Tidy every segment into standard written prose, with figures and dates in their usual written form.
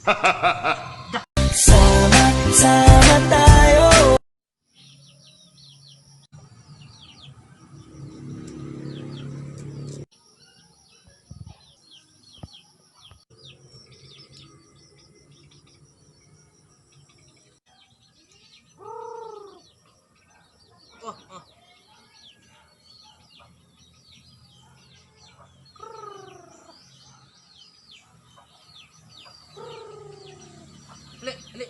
Sama, sama tayo. Ali, ali.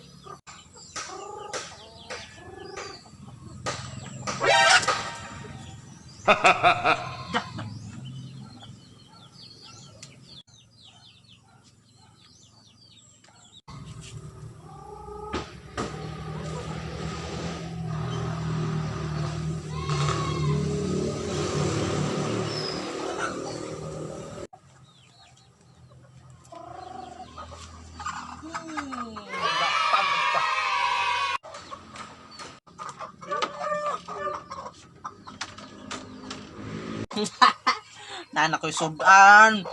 Gapang pa. Nana ko'y suban.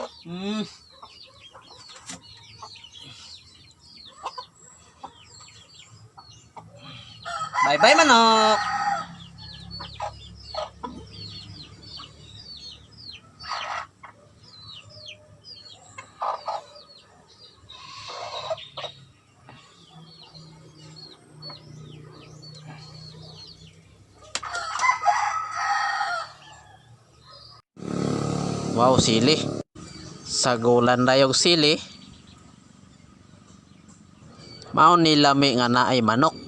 Bye-bye, manok. Wow, sili. Sagulan dayog sili. Mao ni lami nga naay manok.